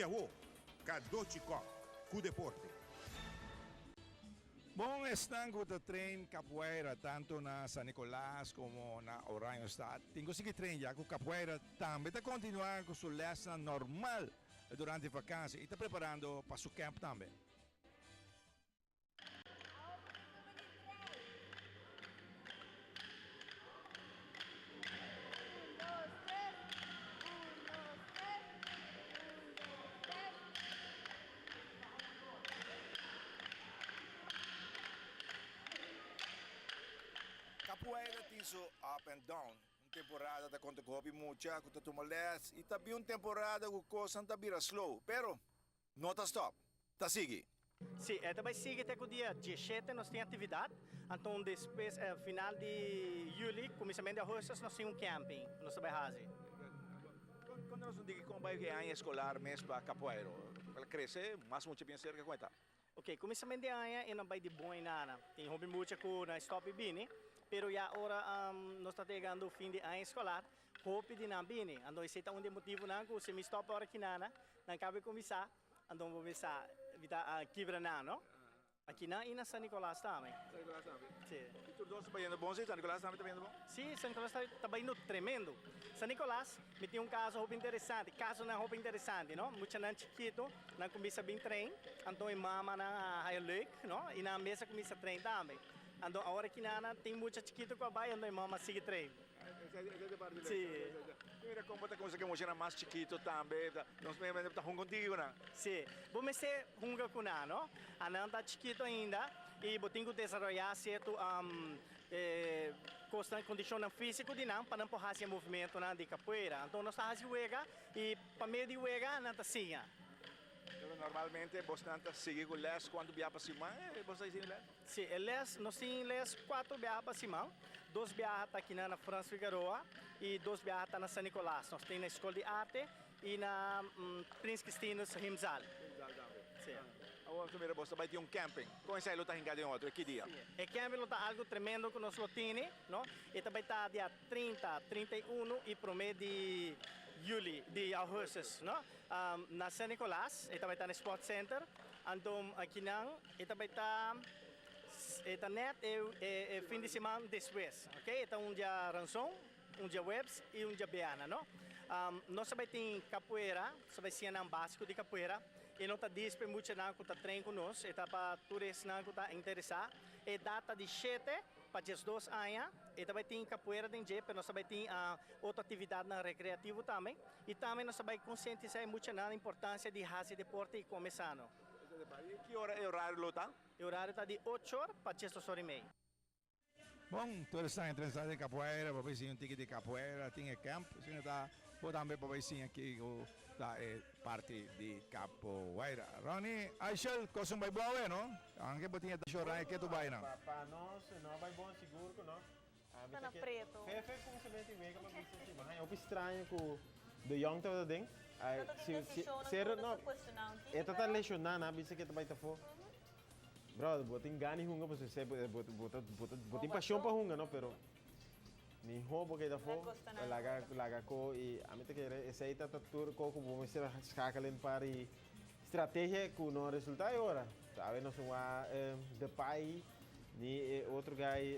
I awo, Cadochi Kock ku deporte. Bon, esnan ku ta train capoeira tanto na San Nicolas como na Oranjestad tin ku sigui train ya ku capoeira tambe ta continua ku su lesnan normal durante vakantie y ta preparando pa su camp tambe. Capoeira tin su up and down. Un temporada ta konta ku hopi mucha ku ta tuma les i ta bin un temporada ku kosnan ta bira slow. Pero no ta stop, ta sigui. Sí, e ta bai sigui te ku dia diesshete nos tin aktividat, anto despues final di yüli, kuminsamentu di augustus nos tin un camping ku nos ta bai hasi. Kon nos no diki kon bai e aña eskolar mes pa Capoeiro? El a krese, mas mucha bien serka kon e ta? Ok, kuminsamentu di aña e no bai di bon einana. Tin hopi mucha ku nan stòp i bini, pero ya ora nos ta yegando fin di aña eskolar, hopi di nan bini. Anto esei ta un di e motibunan ku si mi stòp ora kinana, nan kabe kuminsá. Anto bo bisa mi ta kibra nan no. Aki nan i na San Nicolas tambe. San Nicolas tambe? Si. I tur dos ta bayendo bon si? San Nicolas tambe ta bayendo bon? Si, San Nicolas ta bayendo tremendo. San Nicolas mi tin un caso hopi interesante, casonan hopi interesante no. Muchanan chikito nan cuminsa bin train, anto e mamanan a haya leuk no i nan mes a cuminsa train tambe. Anto awor aki nan tin mucha chikito cu a bay anto e mama a sigui train. Sí. Mira kon bo ta kumsa ku e muchanan mas chikito tambe. Nos mester ta hunga un tiki ku nan. Sí. Bo mester hunga ku nan, no? Anan ta chikito ainda i bo tin ku desaroyá sierto kosnan, kondishonnan físiko di nan pa nan por hasi e movimentonan di kapueira. Anto nos ta hasi wega i pa medio di wega nan ta siña. Pero normalmente bosnan ta sigui ku lès kuantu biaha pa siman bos ta sigui lès? Sí, e les, nos tin les cuatro biaha pa siman. Dos biaha ta aki na Frans Figaroa y dos biaha ta na San Nicolas. Nos tin na Escol di Arte y na Prins Christinus Himzal. Himzal tambe. Sí. Awor nos ta mira bos ta bai tin un camping. Con esai lo ta hinca den otro? E ki dia? Sí, e camping lo ta algo tremendo cu nos lo tene, no? E ta bai ta dia 30, 31 y prome di juli, di augustus, no? Na San Nicolas, e ta bai ta na Sport Center. Anto akinan e ta bai ta e ta net e e fin di siman despues, ok? E ta un dia ranson, un dia webs i un dia biana, no? Nos ta bai tin capoeira, nos ta bai siña nan basico di capoeira. E no ta dis pa e muchanan cu ta train cu nos, e ta pa tur esnan cu ta interesa. E edad ta di shete pa diesdos aña. E ta bai tin capoeira den dje, pero nos ta bai tin otro actividadnan recreativo tambe. I tambe nos ta bai konsientisá e muchanan importansia di hasi deporte i kome sano. I ki ora e orario lo ta? E orario ta di ocho or pa diesdos or i mei. Bon, tur esnan interesá den capoeira por bai siña un tiki di capoeira tin e camp, si no ta bo tambe por bai siña kiko ta e parti di capoeira. Ronnie, Aishel, kos un bai bo awe no? Anke bo tin e tashi oranje ke tu bai nan? Pa nos no a bai bon sigur ku no. Ta na preto. Fefe kuminsamentu di wega pa bisa si bo haña hopi straño ku De Jong tabata den. Ta tin desishonnan ku bo ta kuestioná un tiki E ta ta lesioná nan a bisa ku e ta bai tafó. Brother bo tin gana di hunga pasobra esei bo bo ta bo tin pashon pa hunga no pero mihó bo keda afó laga laga ko i ami ta kere esei ta ta tur ko ku bo mester a skakel en par di strategia ku no a resultá e ora. Awe nos un wak Depay ni e otro guy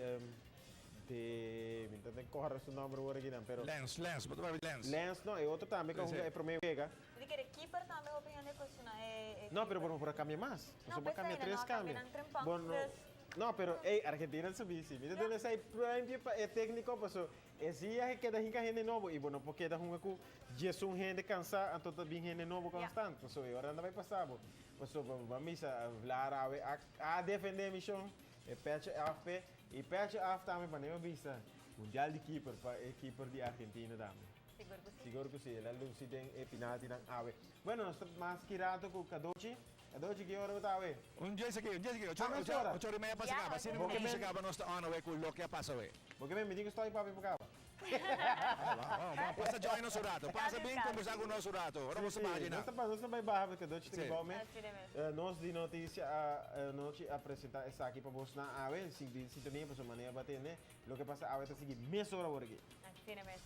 de mi ta den kòrda su nòmber awor aki nan pero. Lens, Lens, bo ta papia di Lens. Lens no, e otro tambe ku a hunga e promé wega. Mi ta kere keeper tambe hopi hende kuestioná e keeper. No, pero bo no por a kambia mas. No, Pasobra bo a p'esei kambia nan no tres a kambia kambio. nan trempan. Bo no, Dus. no, pero ey, Argentina ta subi si. Mi ta duna esei pruimpje pa e tékniko paso e si a keda hinka hende nobo i bo no por keda hunga ku diesun hende kansá anto ta bin hende nobo konstant. Pasobra e ora nan ta bai pasa bo. Pasobra bo a misa Vlaar awe a a defendé mishon. E pecho af p'e i pecho af tambe pa Nemo bisa mundial di keeper pa e keeper di Argentina tambe. Sigur ku si. Sigur ku si, el a lusi den e pinaltinan awe. Bueno, nos ta mas ki rato ku Kadochi. Kadochi, ki ora bo ta awe? Un djes aki, un djes aki. Ocho Ah, mes ora. ocho ora i media pasa Ya, kaba. Asina Bo ku ke mi men. kaba nos ta on awe ku loke a pasa awe. Bo ke men mi tin ku stòi papia pa kaba. Bon, bon, pasa join nos un rato. Pasa bin kombersá ku nos un rato. Ora Sí, bo sa sí. baha dje Nos nan. ta nos ta bai baha pasobra Kadochi ta Sí. kibou me. Así de mes. Nos di Noticia a nochi a presentá esaki pa bos nan awe. Sin sintonia pasobra manera bo a tende loke pasa awe ta sigui mesora awor aki. Así de mes.